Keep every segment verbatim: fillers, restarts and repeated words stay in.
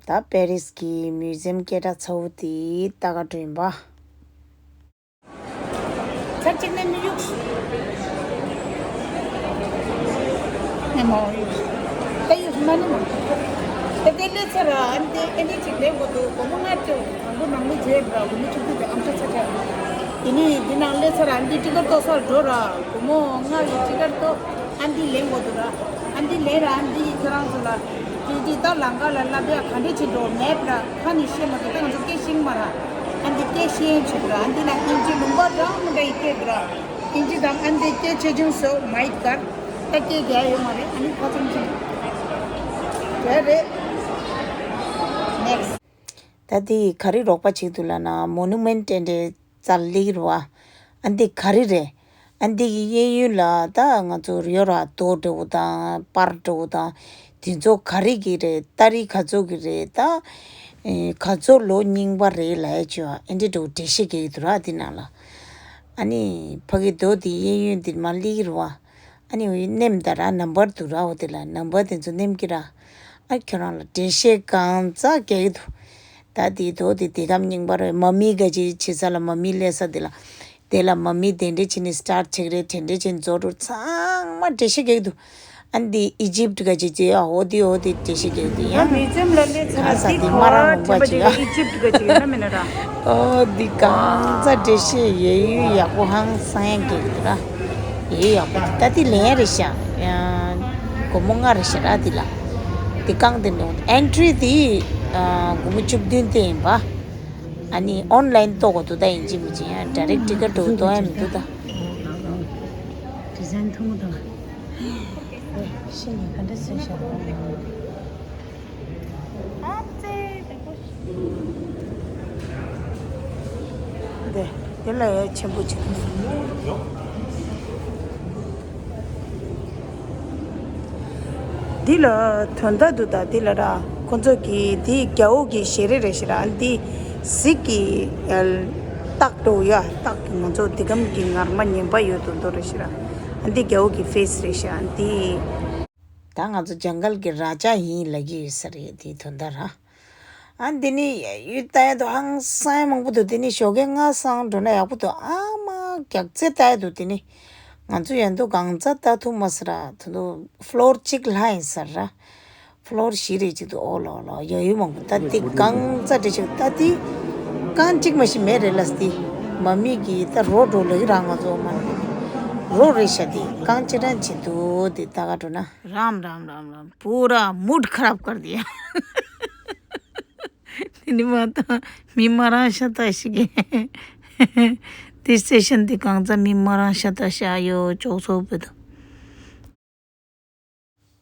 ད་པེ་རིས་ཀྱི་མིའུ་ཛིམ་སྐད་གྲགས་ཚ་བོ་དེ་ལྟ་ག་འགྲོ་ཡིན་པ། ཚར་གཅིག་ནས་མི་གཡུག་ཨེ་མ་གཡུག་ད་གཡུག་མ་ནི་མ། ད་དེ་ལས་ཚར་ར་ཨན་དེ་ཨེ་འདྲས་ཅིག་ལས་གོ་དུ་གོ་མོ་ང་ཅོ་དང་པོ་ནང་མི་བརྗེད་འདྲ་གོ་མོ་ཆུ་དུ་དེ་ཨམ་ཆ་ཚ་ཆ། དེ་ནི་འདི་ནང་ལས་ཚར་ར་ཨན་དེ་ཊི་ཀར་ཏོ་སར་འགྲོ་ར་གོ་མོ་ང་ཡི་ཊི་ཀར་ཏོ་ཨན་དེ་ལེན་གོ་དུ་ར་ཨན་དེ་ལེན་ར་ཨན་དེ་ཡི་ཁྱོད་རང་ཚོ་ལ། ཀི་ཏི་ད་ལང་ཀ་ལ་ལབ་ཡ་ག་འདྲས་བྱེད་འགྲོ་མེད་པ་ཁ་ནས་བཤད་མ་ཐུབ་ད་ང་ཚོ་སྐད་ཤེས་མ་ར། ཨ་འདི་སྐད་ཤེས་ཆུག་ར་ཨ་འདི་ལ་ཨིན་ཇི་ལུང་པ་འདྲ་མི་འདྲ་ཡི་སྐད་འདུག་ར། ཨིན་ཇི་དང་ཨ་འདི་སྐད་ཆེ་ཆུང་སོ་མའི་གར་ད་སྐད་རྒྱག་ཡོད་མ་རེད། ཨ་ནི་ཁ་ཚང་ཆུང་རེད་རེད། ནེགསི། ད་དེ་ག་རེ་རོགས་པ་བྱེད་འདུག་ལབ་ན་མོ་ནུ་མེན་ཊི་འདྲ་རྩ་ལེགས་རེད་བ། ཨ་འདི་ག་རེ་རེད། ཨ་འདི་གི་གཡས་གཡོན་ལ་ད་ང་ཚོ་རི་ཡོ་ར་རྡོ་འདྲ་བོ་དང་པར་འདྲ་བོ་དང་དེ་ཚོ་ག་རེ་གི་རེད། ཏ་རིག་ག་ཚོད་གི་རེད། ད་ཨེ་ག་ཚོད་ལོ་རྙིང་པ་རེད་ལབ་ཡ་ཅིག་ཨ་འདི་འདྲ་བོ་འགྲེལ་བཤད་རྒྱག་གི་འདུག་ར་འདི་ནང་ལ། ཨ་ནི་ཕ་གི་རྡོ་འདི་གཡས་གཡོན་འདི་མར་སླེབས་ཀྱི་རེད་བ། ཨ་ནི་འོ་ཡི་ནེམ་ད་ར་ནམ་བར་འདུག་ར། འོ་དེ་ལ་ནམ་བར་དེ་ཚོ་ནེམ་གི་ར། ཨ་ཁྱོད་རང་ལ་འགྲེལ་བཤད་གང་ཙག་རྒྱག་གི་འདུག་ད་དེ་དོ་དེ་དེ་གམ་རྙིང་པ་རེད། མ་མི་ག་ཅིག་བྱེད་ས་ལ་མ་མི་སླེབས་ས་དེ་ལ། དེ་ལ་མ་མི་དེ་འདྲས་བྱས་ནས་སི་ཊར་ཊི་བྱེད་རེད། དེ་འདྲས་བྱས་ནས་རྫོགས་འགྲོ། ཚང་མ་འགྲེལ་བཤད་རྒྱག་གི་འདུག་ཨ་འདི་ཨི་ཇིབ་ག་ཅིག་ཅེ་ཨ་འོ་དེ་འོ་དེ་འགྲེལ་བཤད་རྒྱག་གི་འདུག་ཡང་མིའུ་ཛིམ་ལ་སླེབས་ཚར་ཨ་ས་དེ་མ་རང་ལུང་པ་ཅིག་ཨ། ཨི་ཇིབ་ག་ཅིག་ཡོད་ན་མེད་ན་ར། ཨོ་འདི་གང་ཙག་འགྲེལ་བཤད་ཡོད་ཡོད་ཡག་པོ་ཧང་སང་ཡ་རྒྱག་གི་འདུག་ར། ཡོད་ཡག་པོ་ད་དེ་ལེན་ཡ་རེད་ཤག་ཡང་སྒོར་མོ་ལྔ་རེད་ཤག་ར་འདི་ལ། འདི་རྐང་འདི་འདྲ་ཨེན་ཊི་རི་འདི་ཨ་སྒོར་མོ་བཅུ་བདུན་སྟེར་ཡིན་པ། ཨ་ནི་ཨོན་ལན་གཏོང་དགོས་འདུག་ད་ཡིན་གཅིག་མིན་གཅིག་ཡང་ཌའི་རེག་ཊི་ཊི་ཀེ་ཊི་འདུག་གཏོང་ཡ་མི་འདུག་ད། ཌི་ཛའིན་མཐོང་དང་། ཤིང་གི་ག་འདྲ་བཟོས་ཤག་འདི་དེ་ལ་ཡ་ཆེན་པོ་ཆེ། འདི་ལ་དོན་དག་འདུག་ད་འདི་ལ་ར་ཁོ་ཚོ་གི་འདི་རྒྱ་བོ་གི་ཞལ་རས་རེད་ཤག་ར། འདི་གཟིག་གི་ཨ་རྟགས་འདྲ་བོ་ཡ་རྟགས་ཀྱི་ང་ཚོ་འདི་གམ་གི་ངར་མ་ངན་པ་ཡོད་དོ་འདོ་རེད་ཤག་ར། འདི་རྒྱ་བོ་གི་ཕེ་སི་རེད་ཤག་འདི། ད་ང་ཚོ་ཇང་གལ་གྱི་ར་ཇ་ཡིན་ལབ་ཀྱི་ཡོད་ས་རེད། དེའི་དོན་དག་ར། ཨ་འདི་ནི་ཡུལ་ལྟ་ཡ་དུ་ཧང་སང་མང་པོ་འདུག་དེ་ནི་ཞོགས་ཀས་སྔ་སང་འགྲོ་ན་ཡག་པོ་འདུག་ཨ་མ་རྒྱགས་ཚད་ལྟ་ཡ་འདུག་དེ་ནི་ང་ཚོ་ཡན་དུ་གང་ཚ་ལྟ་ཐུབ་མ་ས་ར། དེ་ཚོ་ཕློར་གཅིག་ལྷག་ཡིན་ས་ར། ཕློར་བཞི་རེ་གཅིག་འདུག་ཨོ་ལོ་ལོ་ཡ་ཡུལ་མང་པོ་ད་དེ་གང་ཚ་འདྲ་ཞིག་ད་དེ་རྐང་གཅིག་མ་ཞིག་མེད་རེད་ལ། དེ་མ་མི་གི་ད་རོ་འགྲོ་ལ་ཡི་རང་ང་ཚོ་མ་རོ་རེད་ཤག་དེ་རྐང་གཅིག་རང་བྱེད་འདུག་དེ་ད་ག་འགྲོ་ན། राम राम राम राम। पूरा मूड खराब कर दिया। དེ་ནི་མ་ད་མི་མ་རང་ཤ་ད་ཞིག་གི་དེ་སི་ཊེ་ཤན་དེ་གང་ཙམ་མི་མ་རང་ཤ་ད་ཤ་ཡོ་ཅོག་ཚོགས་པོ་དང་།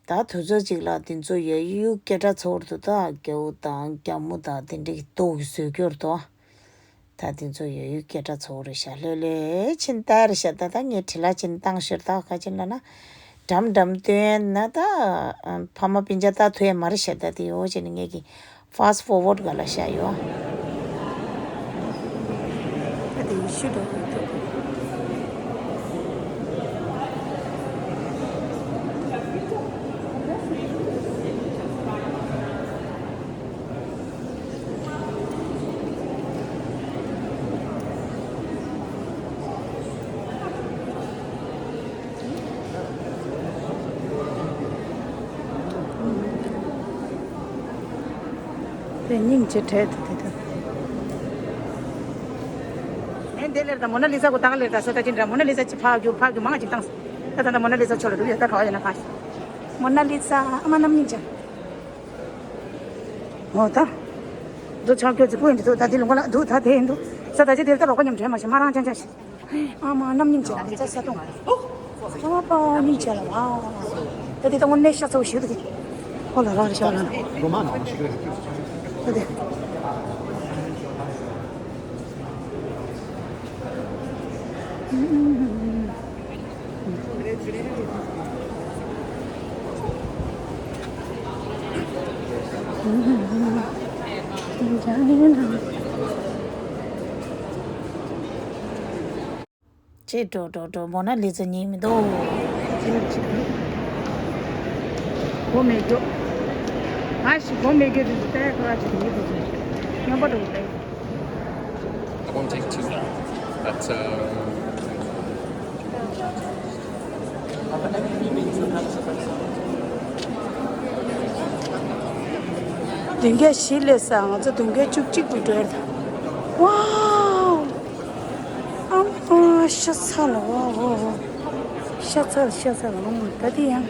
ད་དུས་ཚོད་ཅིག་ལ་དེ་ཚོ་ཡ་ཡུལ་སྐད་གྲགས་ཚ་བོ་འདུག་ད་རྒྱ་བོ་དང་རྒྱ་མོ་དང་དེ་འདྲའི་ཏོག་གི་བཟོས་སྐྱོར་དོ། ད་དེ་ཚོ་ཡོད་ཡོད་སྐད་གྲགས་ཚ་བོ་རེད་ཤག་ལྷོད་ལྷོད་ཕྱིན་ལྟ་རེད་ཤག་ད་ད་ངས་བྲེལ་བ་ཅན་བཏང་ཤོར་ད་ག་ཅི་ལ་ན། འགྲམ་འགྲམ་སྟོན་ན་ད་ཕ་མ་སྤུན་ཆ་ལྟ་ཐུབ་ཡ་མ་རེད་ཤག་ད་དེ་འོ་ཅེ་ནི་ངས་ཀྱི་ཕཱ་སི་ཕོར་ཝར་ག་ལ་ཤག་ཡོད། ད་དེ་ཡི་ཤུ་འགྲོ་གི་འདུག་དེ་སྙིང་རྗེ་བྲལ་དུ་དེ་དང་། ཨེ་འདི་ལེར་དང་མོ་ན་ལི་ས་གོ་ཏང་ལེར་དང་ས་ད་ཅི་འདྲ་མོ་ན་ལི་ས་ཅི་ཕག་རྒྱུ་ཕག་རྒྱུ་མང་ཅིག་བཏང་། ད་ད་ད་མོ་ན་ལི་ས་ཆོ་ལ་འགྲུབ་ཡོད་ད་ག་བ་ཡོད་ན་ག། མོ་ན་ལི་ས་ཨ་མ་རྣམ་སྙིང་རྗེ། འོ་ད། འདུ་ཆགས་སྐྱོ་ཅིག་པོ་ཡིན་འདུག་ད་འདི་ལུང་པ་ལ་འདུག་ད་དེ་ཡིན་འདུག་ས་ད་ཅི་དེར་ད་རོགས་པ་མཉམ་འདྲེས་མ་ཞིག་མ་རང་ཅང་ཅང་ཞིག་ཨ་མ་རྣམ་སྙིང་རྗེ་ལ་ལི་ཙ་ས་དུང་། ཨ་མ་པ་སྙིང་རྗེ་ལ་ཨ། ད་དེ་ད་དངོས་གནས་ཤ་ཚ་བོ་ཞིག་འདུག་ཁོ་ལ་རག་རེ་ཤ་ལ་ན། ད་དེ། ཅེས་འགྲོ་འགྲོ་འགྲོ་མོ་ན་ལི་ཙ་ཉན་མི་འདུག་འོ་མེད་འགྲོ། ང་ཞིག་གོ་མེད་ཀྱི་རེད། ད་ཁོ་ར་ཅིག་ཡིན་པ་རེད། སྨྱོན་པ་འགྲོ་གི་རེད། I won't take two, but, um, བདུན་བརྒྱ་བཞི་སླེབས་ས། ང་ཚོ་བདུན་བརྒྱ་བཅུ་གཅིག་པུ་འགྲོ་ཡ་རེད། ཝའོ། ཨ་མ། ཤ་ཚ་ལ། ཝའོ་ཝའོ་ཝའོ། ཤ་ཚ་ལ། ཤ་ཚ་ལ། ཨ་མ། ད་དེ་ཡང་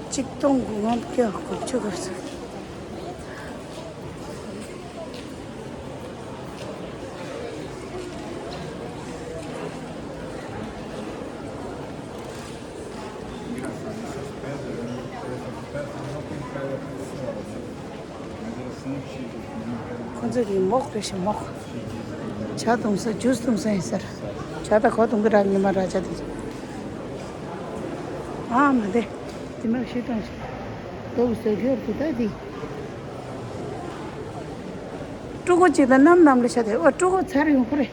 གཅིག་སྟོང་དགུ་བརྒྱ་དགུ་བཅུ་གོ་ས། ཁོ་ཚོ་གི་མོག་རེད་ཤག་མོག་ཇ་འཐུང་ས། ཇུས་འཐུང་ས་ཡིན་ཟེར། ཇ་དང་གོ་འཐུང་གི་ར། ཉི་མ་ར་ཇ་དེ། ཨ་མ་དེ། དེ་མར་ཤི་བཏང་ཤག་ལོག་ཟེར་གྱི་ཡོད་རེད་ད་དེ། ཕྲུ་གུ་གཅིག་དང་གནམ་གནམ་ལ་ཤ་དེ། ཨོ། ཕྲུ་གུ་ཚར་ཡོང་ཁོ་རེད།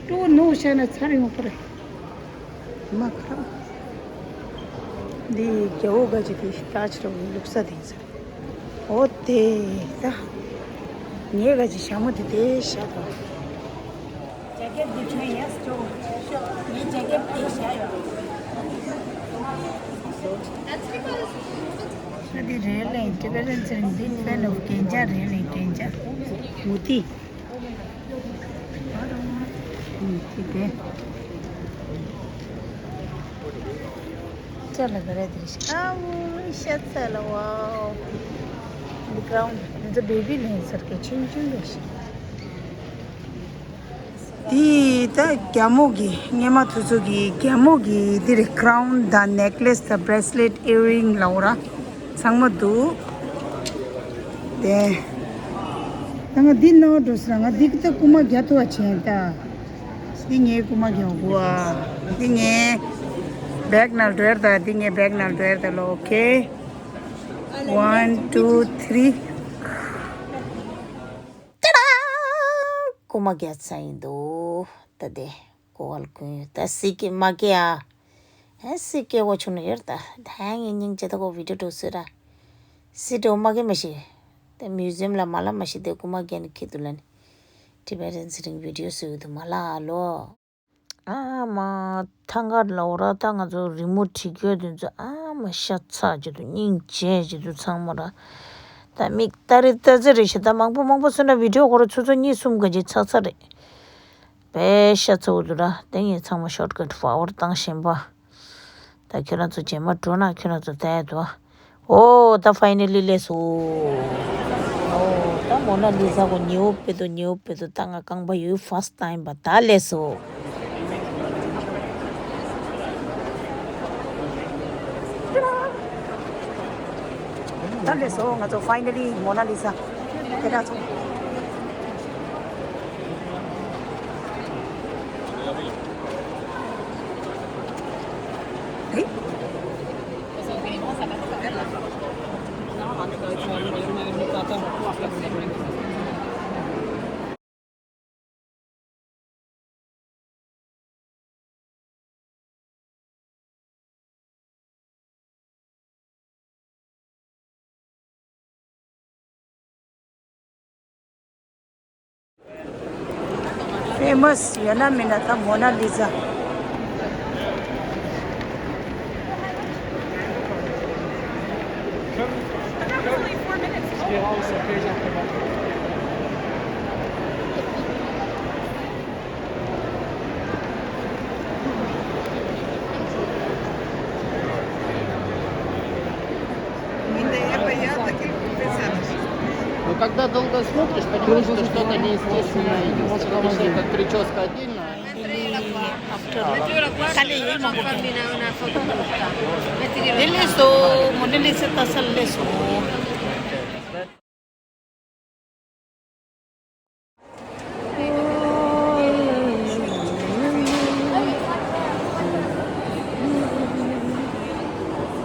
ཕྲུ་གུ་ནུ་ཤ་ན་ཚར་ཡོང་ཁོ་རེད། མ་ཁ། འདི་རྒྱལ་པོ་ག་ཅི་དེ་ལྟ་ཅི་རུ་ལུག་ས་དེ་ཟེར། ཨོ་དེ་ད། ངས་ག་ཅི་ཞྭ་མོ་དེ་དེ་བཞག་དང་། ཇེ་ཀེད་འདི་ཁྱོད་ཡས་ཅོ། ངས་ཇེ་ཀེད་དེ་བཞག་ཡོད། ཁྱོད་འདི་རེད་ལེ། Tibetan is a big fan of གན་ཇ་རེད་ལེ། གན་ཇ། མུ་ཏི། ཨུམ། ཅི་དེ། ཅ་ལག་ག་རེ་དེ་རེད་ཤག་ཨ་མོ། ཤ་ཚ་ལ། ཝའོ། འདི་ཀྲའུན། འདི་ཚོ་བེ་བི་ལེན་ཟེར་གི། ཆུང་ཆུང་རེད་ཤག་འདི་ད་རྒྱ་མོ་གི། སྔོན་མ་དུས་ཚོད་ཀྱི་རྒྱ་མོ་གི་འདི་རེད། ཀྲའུན་དང་ནེག་ལེས་དང་བྷེ་རེ་སི་ལེཊ། ཨི་རིང་ལབ་དགོས་ར། ཚང་མ་འདུག་དེ། ད་ང་འདི་ནང་འགྲོ་ཟེར། ང་འདི་གི་ད་རྐུ་མ་རྒྱག་ཐུབ་པ་བྱས་ད། འདི་ངའི་རྐུ་མ་རྒྱག་དགོས་ཨ། འདི་ངའི་བེག་ནང་འགྲོ་ཡ་རེད་ད། འདི་ངའི་བེག་ནང་འགྲོ་ཡ་རེད་ད་ལོ། ཨོ་ཁེ། One, two, three. ཏེ་ར། རྐུ་མ་རྒྱག་ཚར་ཡིན་འདུག་ད་དེ་གོ་བ་ལ་གོན་ཡོད་ད། སི་ཀེ་མ་ཀེ་ཨ། ཧེ། སི་ཀེ་གོ་ཆུང་ནས་ཡོད་ད། ད་ངས་སྙིང་རྗེ་ད་གོ་བི་ཌིའོ་འགྲོ་སོད་ར། སི་ཀེ་མ་ཀེ་མ་ཤི། ད་མིའུ་ཛི་ཡམ་ལ་མ་ལ་མ་ཤི། དེ་རྐུ་མ་རྒྱག་ནས་ཁྱེར་འདུག་ལ་ནི། ཊི་བེ་ཊན་སི་ཊིང་བི་ཌིའོ་བཟོས་ཡོད་འདུག་མ་ལ་ཨ་ལོ། ཨ་མ། ཐང་ག་ལ་འོ་ར། ད་ང་ཚོ་རི་མོ་བྲིས་རྒྱུ་དེ་ཚོ་ཨ་མ་ཤ་ཚ་བྱེད་འདུག་སྙིང་རྗེ་བྱེད་འདུག་ཚང་མ་ར། ད་མིག་ལྟ་རེ་ལྟ་ཚེ་རེ་ཞིག་ད་མང་པོ་མང་པོ་བཟོས་ན་བི་ཌིའོ་ཁོ་ར་ཆུ་ཚོད་གཉིས་གསུམ་ག་ཅིག་ཚ་ཚ་རེད། དཔེ་ཤ་ཚ་བོ་འདུག་ར། དེ་ངས་ཚང་མ་ཤོར་ཀཊ་ཕོར་ཝར་ཌི་བཏང་བཞིན་པ། ད་ཁྱོད་རང་ཚོ་རྗེས་མ་འགྲོ་ན་ཁྱོད་རང་ཚོ་ལྟ་ཡ་འདུག་ཨ། ཨོ། ད་ཕའི་ནལ་ལི་སླེབས་སོང་། ཨོ། ད་མོ་ན་ལི་ཟ་གོ་ཉེ་བོ་དཔེ་འདུག་ཉེ་བོ་དཔེ་འདུག་ད་ང་རྐང་པ་ཡོད་ཕར་སི་ཊི་ཊའིམ་པ་ད་སླེབས་སོང་། ད་སླེབས་སོང་། ང་ཚོ་ཕའི་ནལ་ལི་མོ་ན་ལི་ཟ། དེ་འདྲ་ཚོ། ཨེ། ཕེ་མ་སི་ཡོད་ན་མེད་ན་ད་མོ་ན་ལི་ཟ། Ну, когда долго смотришь, понимаешь, что что-то неестественное идёт. Потому что как прическа отдельно. དེ་ལས་སོ་མོ་ན་ལི་ཟ་ལྟ་ས་ལས་སོ།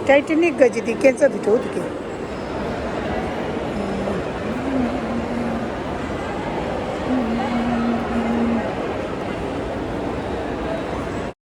ཊའི་ཊ་ནིག་ག་ཅི་དེ་སྐས་འཛེག་ཏུ་འགྲོ་འདུག་གས།